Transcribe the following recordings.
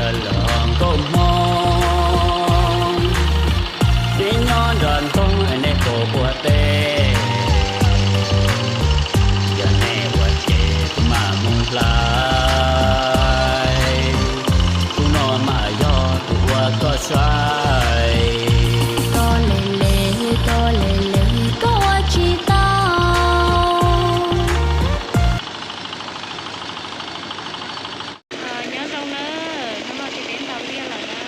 Los nkauj Hmoob, nej nyob nrog ntxoog nej puas quaj teb? Yog nej ua ces kuv mam mus hlais, kuv no mas yog tus ua koj saib. Koj le le, koj le le, koj ua tsis tau. Nyob zoo na, hnub no ces peb ntaus liaj lawm na.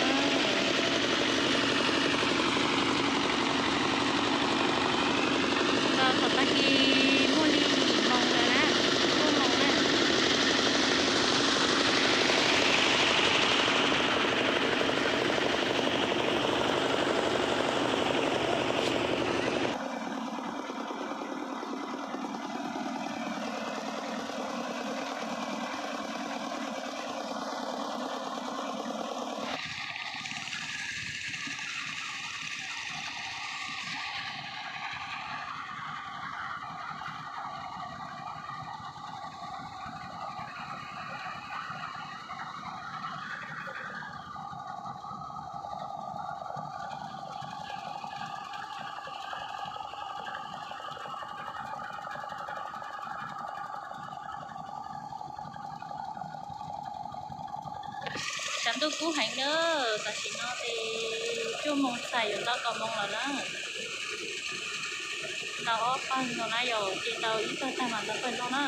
Ntaus thaum tag kis muaj li yim moos lawm na, cuaj moos na. Tshav ntuj kub heev na, tam sim no ces cuaj moos txhais yuav tau kaum moos lawm na. Ntaus ob pawg no na yom, ces ntaus ib pawg tag mas ntaus pawg no na.